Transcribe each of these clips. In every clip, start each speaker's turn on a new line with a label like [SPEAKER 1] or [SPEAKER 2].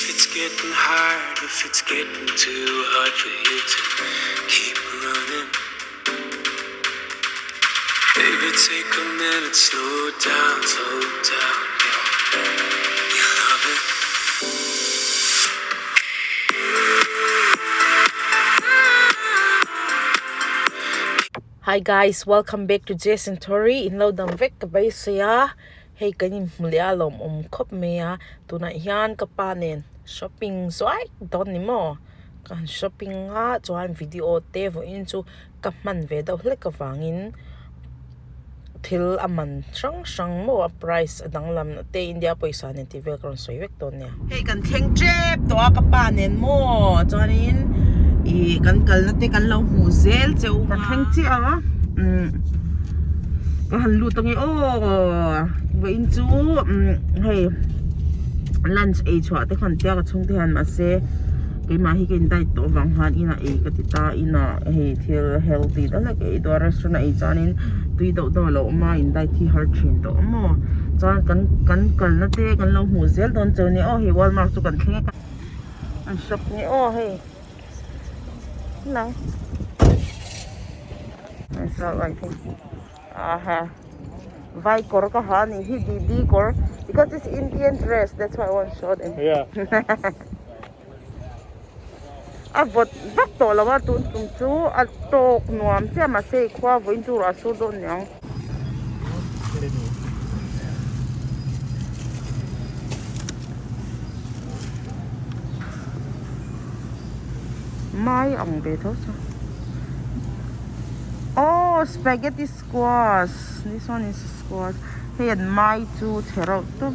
[SPEAKER 1] If it's getting hard, if it's getting too hard for you to keep running. Baby, take a minute, slow down, slow down. Yeah. You love it.
[SPEAKER 2] Hi guys, welcome back to Jason Tori. In lo dam vek ka beisei a. Hei kan inhmu leh a lawmawm khawp mai a. Tunah hian ka pa nen shopping zuai dawn ni maw? Ka han shopping a chuan video te vawiin chu ka hman ve deuh hlek avangin thil a man hrang hrang maw a price a danglam na te India pawisa nen tih vel ka rawn sawi vek dawn nia. Hei kan thleng tep tawh a ka pa nen maw chuanin ih kan kalna te kan lo hmuh zel cheu a. Kan thleng chiah a umm ka han lut ange aw vawiin chu umm hei lunch ei chhuah te khan tia ka chhungte hian mahse keimah hi ka in diet tawh avang khan inah ei ka ti ta inah hei thil healthy deuh hlek ei duh a restaurant a ei chuanin tui deuh deuh a lo awm a in diet hi har thin tawh a maw chuan kan kan kalna te kan lo hmuh zel dawn cheu nia aw hei walmart chu kan thleng a an shop nia aw hei hello aha vai kawr ka ha anih hi didi kawr because it's Indian dress that's why I want show them
[SPEAKER 3] Yeah.
[SPEAKER 2] A vawt vak tawh lo a tun tum chu a tawk nuam chiah mahse i khua vawiin chu ruah a sur dawn niang. Mai ang ve tho chu oh spaghetti squash this one is squash hei an mai chu chhe reuh tawp.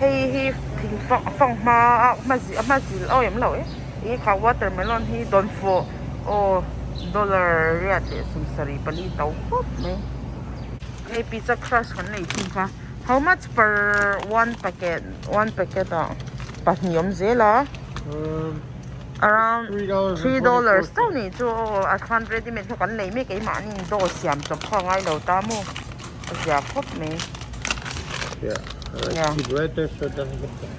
[SPEAKER 2] Hei hi thing fanghma a hma zil aw em lo e ih kha watermelon hi dawnfawh aw dollar riat leh 74 to khawp mai hei pizza crust kan nei thung kha how much per one packet one packet ah pahnih awm zel a around $3 chauh nih chu aw a khan ready made kha kan lei mek keimahni in dough siam chawp kha a ngai lo ta maw. A zia khawp mai.
[SPEAKER 3] Yeah,
[SPEAKER 2] Yeah.
[SPEAKER 3] keep right there so it doesn't get there.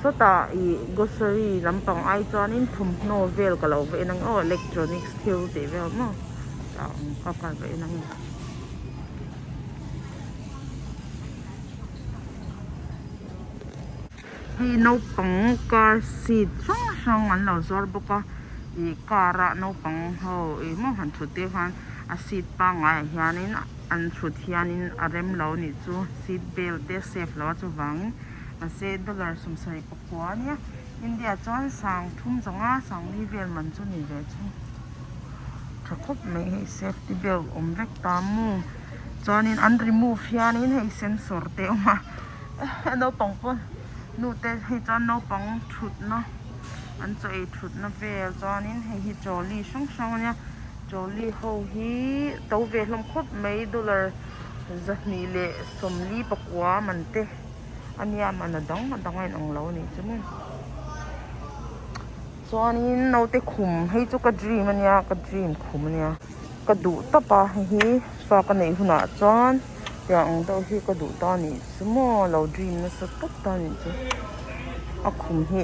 [SPEAKER 2] Sawtah ih grocery lampang ai chuanin thawmhnaw vel ka lo va en ang aw electronics thil tih vel maw tah ang kha ka va en ang e. Hei naupang car seat hrang hrang an lo zuar bawk a ih car ah naupang ho ih maw han thut tir khan a seat pangngai ah hianin an thut hianin a rem lo anih chu seat belt te a safe lo a chuvangin mahse dollar 79 ania India chuan 30 zawnga 40 vel man chu ni ve chu tha khawp mai hei safety belt awm vek ta maw chuanin an remove hianin hei sensor te a awm a. Naupang pawh nu te hei chuan naupang thutna an chaw ei thutna vel chuanin hei hi trolley hrang hrang ania trolley ho hi to ve hlawm khawp mai dollar 249 man te ania man a dang a dang a inang lo anih chu maw chuanin naute khum hei chu ka dream ania ka dream khum ania ka duh tawp a hei hi fa ka neih hunah chuan. Tiang ang deuh hi ka duh ta anih chu maw lo dream nasa tawp ta anih chu a khum hi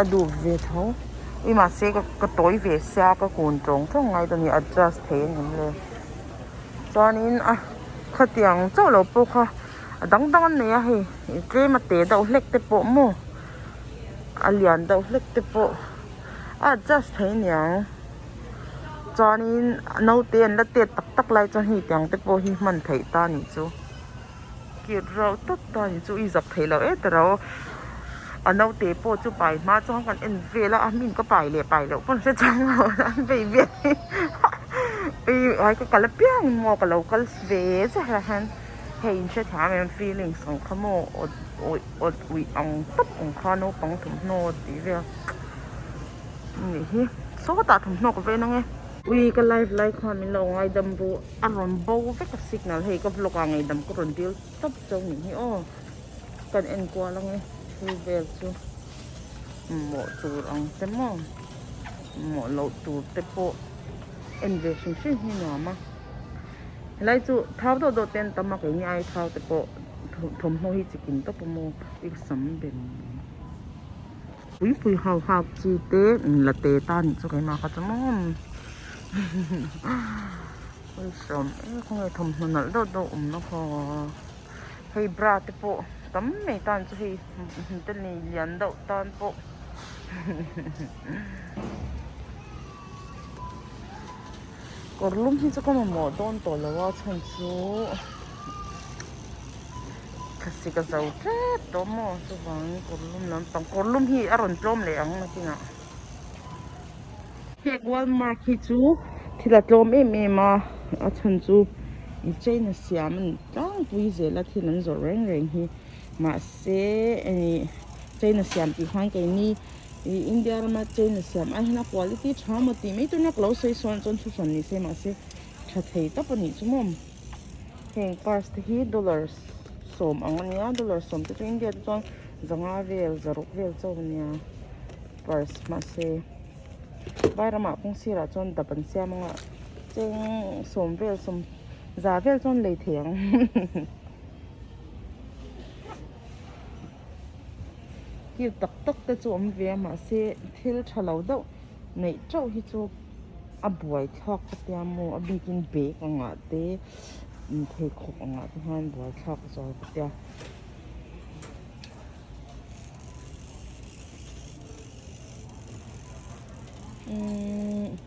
[SPEAKER 2] a dup ve tho ui mahse ka tawi ve sia ka kun tawng tawng ngai dawn a ni adjust thei a ni le chuanin a khatiang chauh lo pawh kha a dang dang an nei a hei tlem a te deuh hlek te pawh maw a lian deuh hlek te pawh a adjust thei aniang. Chuanin naute an la tet tak tak lai chuan hei tiang te pawh hi hman theih ta anih chu. Cute reuh tawp ta anih chu i zak theih loh e tiraw a naute pawh chu pai hma chuan kan en vel a a hmin ka pai leh pai loh pawn hre chang lo an vei vel hi ai ka kal apiang maw ka lo kal ve zel a hian hei in hrethiam em feelings ang kha maw awt awih awt uih ang tawp ang kha naupang thawmhnaw tih vel. Nih hi sawtah thawmhnaw ka ven ange. Ui ka live lai khan min lo ngaidam ru a rawn bo vek a signal hei ka vlog ah ngaidam ka rawn dil tawp chauh nih hi aw kan en kual ange thil vel chu mawh tur ang te maw mawh loh tur te pawh en ve hrim hrim hi nuam a helai chu thau deuh deuh te an tam a keini ai thau te pawh. thawmhnaw hi chikim tawp a maw i sam ben pui pui ho hak chi te la te ta nih chu keimah kha chu maw awlsam em khawnge thawmhnaw nalh deuh deuh awm na kha hei bra te pawh tam mai tan chu hei hnute nei lian deuh tan pawh. Kawr lum hi chu ka mamawh dawn tawh lo a chhan chu thlasik a zo tep tawh maw chuvangin kawr lum lampang kawr lum hi a rawn tlawm leh ang nakinah heng walmart hi chu thil a tlawm em em a a chhan chu china siam a ni tlangpui zel a thil an zawrh reng reng hi mahse china siam tih khan keini. Ih India rama chain a siam ai hian a quality tha maw tih mai tur nak lo sawi sawn chuan thu hran ni se mahse tha thei tawp a nih chu maw heng purse te hi dollar sawm ang a nia dollar sawm te chu India te chuan zanga vel zaruk vel chauh a nia purse mahse vai ramah kawng sirah chuan dap an siam anga cheng sawm vel sawm za vel chuan lei thei ang. Kil tak tak te chu awm ve a mahse thil tha lo deuh neih teuh hi chu a buai thlak ka tia maw a bikin bag angah te pheikhawk angah te hian buai thlak zual ka tia. Umm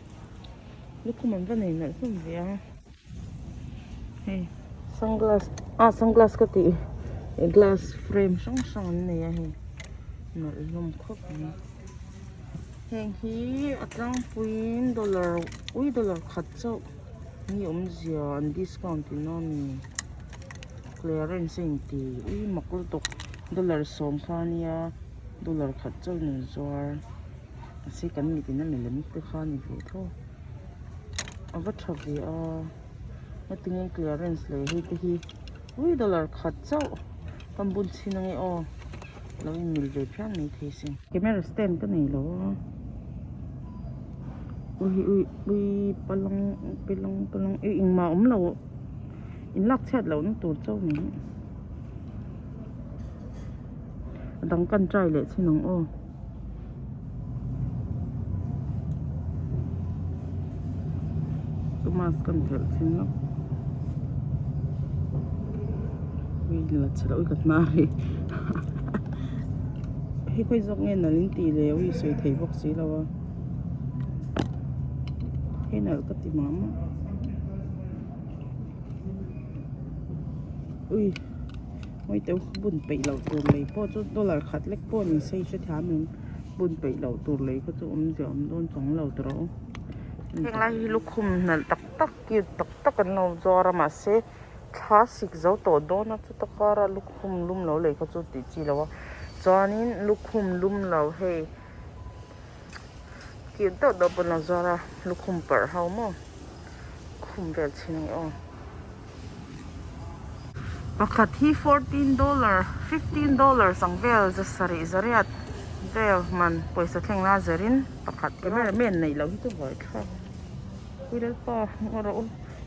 [SPEAKER 2] lukhum an va nei nalh hlawm ve a. Hei sunglass ah sunglass ka tih glass frame hrang hrang an nei a hei nalh hlawm khawp mai heng hi a tlangpuiin dollar ui dollar khat chauh ni awmzia an discount in a mi clearance a inti ui mak lutuk dollar sawm kha ania dollar khat chauh in an zuar mahse kan mit in a milem te kha a ni ve tho. A va tha ve a hetiangin clearance leh hei te hi ui dollar khat chauh kan bun chhin ange aw lo in mil ve phian mai thei sin. Camera stand ka nei lo a ui ui ui palang palang palang ui engmah a awm lo in lak chhiat loh na tur chauh ni a dang kan try leh chhin ang aw. Ka mask ka phelh thin lawk ui la chhe loh hi ka hnar hi hei khawi zawk nge nalh in tih leh ui sawi thei bawk si lo a hei nalh ka ti mah mah ui. Hawi teuh bun peih loh tur lei pawh chu dollar khat lek pawh ni se i hrethiam em bun peih loh tur lei kha chu awmzia awm dawn chuang lo tawh rawh u. Henglai hi lukhum nalh tak tak cute tak tak an lo zuar a mahse thla sik zo tawh dawn a chuta kara lukhum lum lo lei kha chu tih chi lo a chuanin lukhum lum lo hei cute deuh deuh pawh an lo zuar a lukhum parh ho maw khum vel chhin ang e aw. Pakhat hi fourteen dollar fifteen dollars ang vel za sarih zariat vel man pawisa thleng la zerin pakhat camera man neih loh hi chu buai thlak pui lalpa ngaw rawh u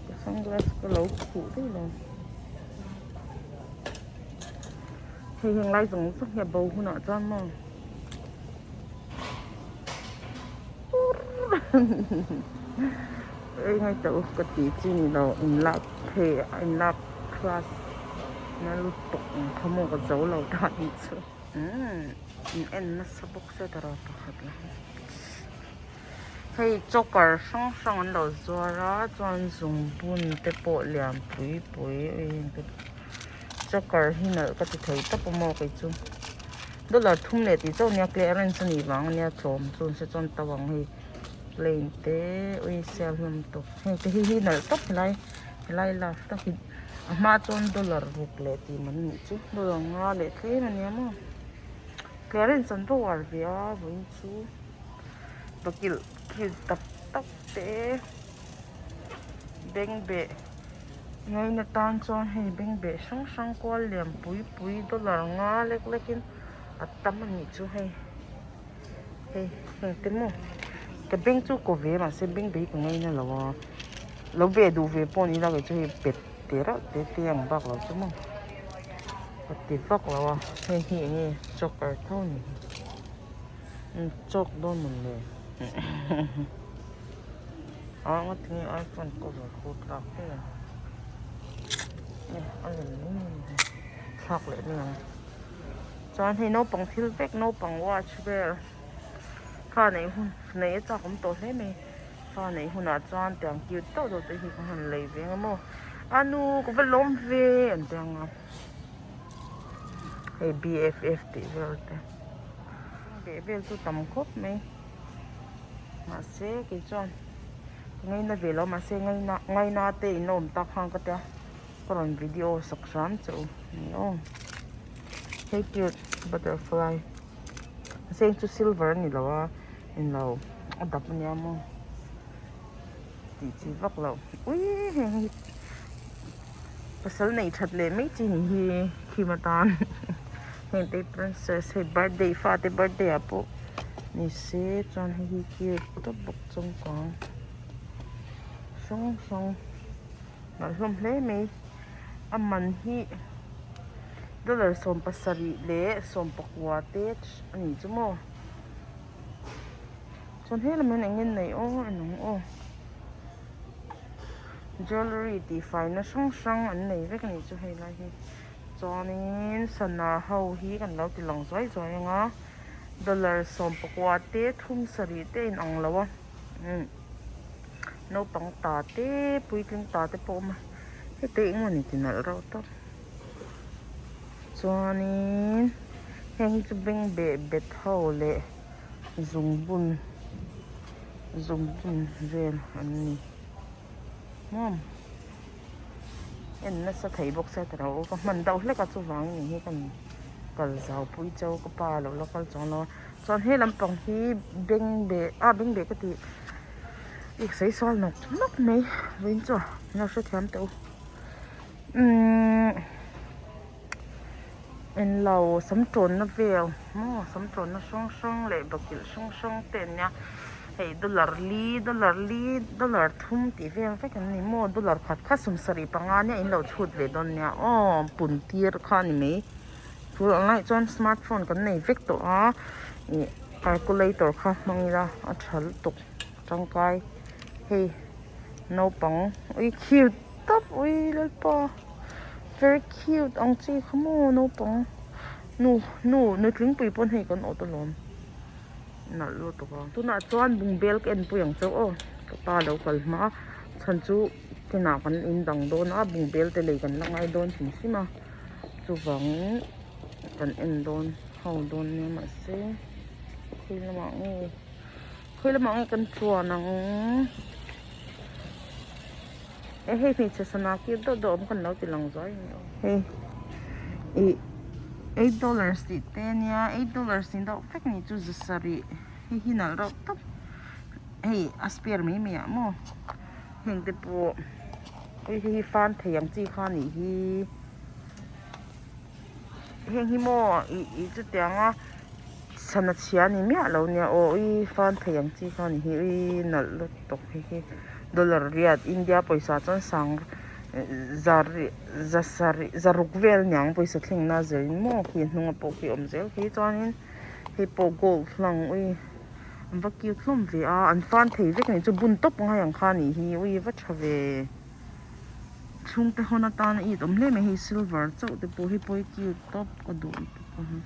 [SPEAKER 2] ka sunglass ka lo khuh daih lo hei heng lai zawng zawng hi a bo hunah chuan maw. Ei ngai tawh u ka ti chi ni lo in lak phei a in lak class na lutuk ang kha maw ka zo lo ta ni chu umm in en nasa bawk se tawrh a pakhat lah hei choker hrang hrang an lo zuar a chuan zungbun te pawh lian pui pui choker hi nalh ka ti thei tawp a maw kei chu. Dollar thum leh tih chauh ania clearance a nih vang ania tlawm chu se chuan to ang hei plane te ui sial hlawm tawp heng te hi hi nalh tawp helai helai love tak hi a hma chuan dollar ruk leh tih man anih chu dollar nga leh tlem ania maw clearance an va uar ve a vawiin chu bakilh thil tak tak te bengbeh. Ngaina tan chuan hei bengbeh hrang hrang kual lian pui pui dollar nga lek lek in a tam a nih chu hei hei heng te maw ka beng chu kaw ve mahse bengbeh hi ka ngaina lo a lo beh duh ve pawh ni la kei chu hei pet te reuh te te ang bak lo chu maw. Ka ti vak lo a hei hi eng nge choker tho a ni an chawk dawn mawn le a nga tinge iphone cover khu tlak hle a nge a lem mai a ni thlak leh mai ang chuan hei naupang thil vek naupang watch vel fa neih hun neih a chak awm tawh hle mai. Fa neih hunah chuan tiang cute deuh deuh te hi ka han lei ve ang maw a nu ka va lawm ve an ti ang a hei bff tih vel te beh vel chu tam khawp mai mahse kei chuan ka ngaina ve lo mahse ngaina ngaina te in awm tak khan ka tia ka rawn video sak hram che u ni aw hei cute butterfly. Mahse chu silver a ni lo a englo a dap ania maw tih chi vak loh ui heng hi pasal neih that leh mai chi ni hi khim atan heng te princess hei birthday fate birthday ah pawh ni se chuan hei hi cute tawp bawk changkang hrang hrang nalh hlawm hle mai a man hi. Dollar 70 leh 19 te a nih chu maw chuan he lam hian eng nge nei aw a nung aw jewellery tih faina hrang hrang an nei vek a nih chu hei lai hi chuanin sana ho hi kan lo ti lang zuai zuai ang a dollar 19 te 37 te a inang lo a umm naupang ta te puitling ta te pawh a awm a heti eng emaw ni ti nalh reuh tawp. Chuanin heng hi chu bengbeh bet ho leh zungbun zungbun vel an ni hmawm en nasa thei bawk sia tiraw aw ka hman deuh hlek a chuvang ni hi kan kal zau pui chau ka pa lo la kal chuang lo a chuan he lampang hi bengbeh ah bengbeh ka tih i sawi sual nawk nawk mai vawiin chu min lo hrethiam teh u. Umm englo sam tawnna vel maw sam tawnna hrang hrang leh bakilh hrang hrang te an nia hei dollar li dollar li dollar thum tih vel vek an ni maw dollar khat kha 75 nia in lo chhut ve dawn nia aw pun tir kha a ni mai chu ang laiah chuan smartphone kan nei vek tawh a ih calculator kha hmang ila a tha lutuk tangkai hei naupang ui cute tawp ui lalpa very cute ang chi kha maw naupang nu nu nutling pui pawn hei kan awt alawm nalh lutuk a tunah chuan bungbel ka en pui ang chauh aw ka pa lo kal hma a chhan chu kinah kan in dang dawn a bungbel te lei kan la ngai dawn hrim hrim a chuvangin kan en dawn ho dawn nia mahse khawi lamah nge. Khawi lamah nge kan chuan ang e hei hmeichhe sana kir deuh deuh awm kan lo ti lang zuai a ni aw hei ih eight dollars tih te ania eight dollars ni deuh vek ni chu zasarih hei hi nalh reuh tawp hei a spare mai mai ah maw heng te pawh hei hi fan thei ang chi kha a nih hi. Heng hi maw ih ih chutiang a sana chhia a ni miah lo nia aw ui fan thei ang chi kha a ni hi ui nalh lutuk hei hi dollar riat India pawisa chuan sang za za sarih za ruk vel aniang pawisa thlengna a zir in maw khi hnunga pawh khi awm zel khi chuanin hei pawh gold hlang ui an va cute hlawm ve a an fan thei vek a ni chu bun tawp ngai ang kha a nih hi ui va tha ve. Chhungte hawn atana it awm hle mai hei silver chauh te pawh hi pawi cute tawp ka duh lutuk a hi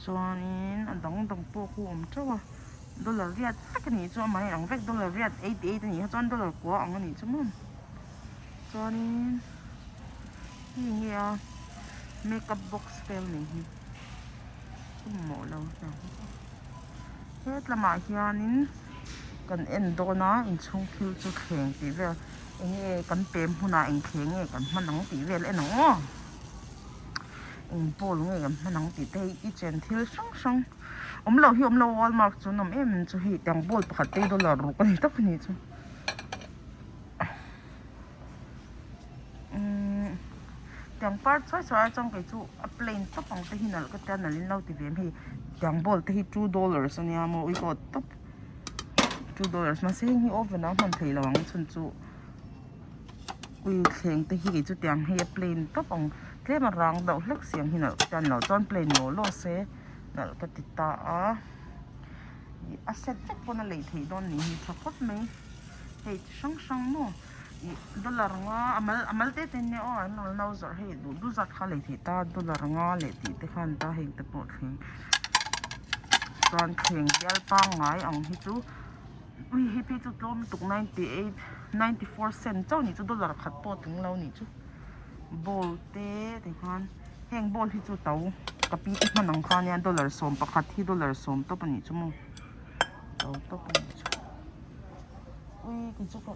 [SPEAKER 2] chuanin a dang dang pawh khu a awm teuh a dollar riat vek a nih chu amah hi ang vek dollar riat 88 a nih kha chuan dollar kua ang a nih chu maw chuanin hei nge a makeup box vel nei hi ka mamawh lo hetlamah hianin. Kan en dawn a inchhung thil chu thleng tih vel eng nge kan pem hunah eng thleng nge kan hman ang tih vel en ang aw eng bowl nge kan hman ang tih te hei kitchen thil hrang hrang awm loh hi awm lo walmart chu an awm em em chu hei tiang bowl pakhat te hi dollar ruk a ni tawp a ni chu umm tiang par chhuai chhuai ah chuan kei chu a plain tawp ang te hi nalh ka tia nalh in lo ti ve em hei tiang bowl te hi $2 a nia maw ui kaw tawp. $2 mahse heng hi oven ah a hman theih loh ang chhan chu ui thleng te hi kei chu tiang hei a plain tawp ang. Tlem a rang deuh hlek si ang hi nalh ka ti a ni lo chuan plain law law se nalh ka ti ta a ih a set vek pawn a lei theih dawn nih hi tha khawp mai hei chi hrang hrang maw ih dollar nga a mal a mal te te nia aw an rawn lo zawrh hei duh duh zat kha a lei theih ta dollar nga leh tih te khan ta heng te pawh thleng chuan thleng bial pangngai ang hi chu ui hei phei chu tlawm lutuk 98 94 cent chauh a nih chu dollar khat pawh a tling lo a nih chu. Bowl te tikhan heng bowl hi chu to ka pi te hman ang kha ania dollar 11 hi dollar 10 tawp anih chu maw to tawp anih chu ui kei chu ka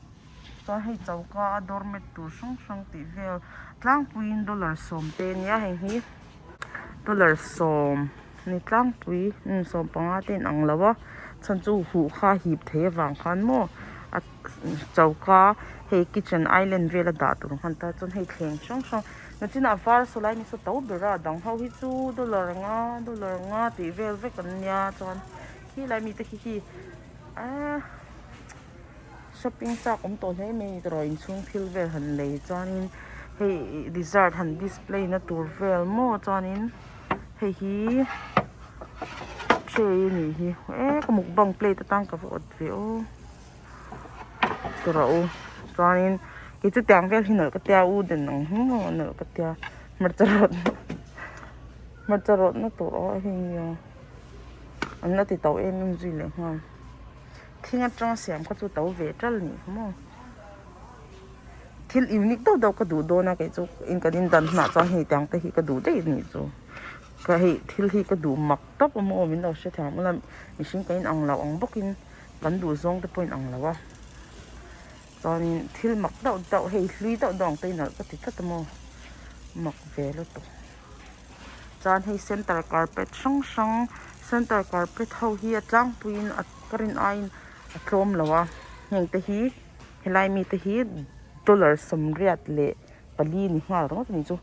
[SPEAKER 2] chuan hei choka a doormat tur hrang hrang tih vel tlangpuiin dollar 10 te ania heng hi dollar 10 ni tlangpui 15 te in ang lo a chhan chu huh kha hip thei avang khan maw a. Choka hei kitchen island vel a dah tur ang khan ta chuan hei thleng hrang hrang nachinah var saw lai ni saw to ber a dang ho hi chu dollar nga dollar nga tih vel vek an nia chuan khi lai mite khi khi ahh shopping chak awm tawh hle mai erawh inchhung thil vel han lei chuanin hei dessert han display na tur vel maw chuanin hei hi tray a nih hi eh ka mukbang plate atang ka va awt ve aw. Rawh u chuanin kei chu tiang vel hi nawlh ka tia u den ang hmum a nawlh ka tia hmarcha rawt hmarcha rawtna tur aw hei nia an la ti tau em em zui leh nghal thing atanga siam kha chu to ve tal nih kha maw thil unique deuh deuh ka duh dawn a kei chu in kan in dan hunah chuan hei tiang te hi ka duh daih a nih chu ka hei thil hi ka duh mak tawp a maw min lo hrethiam ula mihring ka inang loh ang bawkin. Kan duh zawng te pawh in ang lo a chuanin thil mak deuh deuh hei hlui deuh deuh ang te in alh ka ti tlat a maw mak ve lutuk chuan hei center carpet hrang hrang center carpet ho hi a tlangpuiin a ka rin aiin a tlawm lo a heng te hi helai mi te hi dollar 84 ni nghal ringawt a ni chu.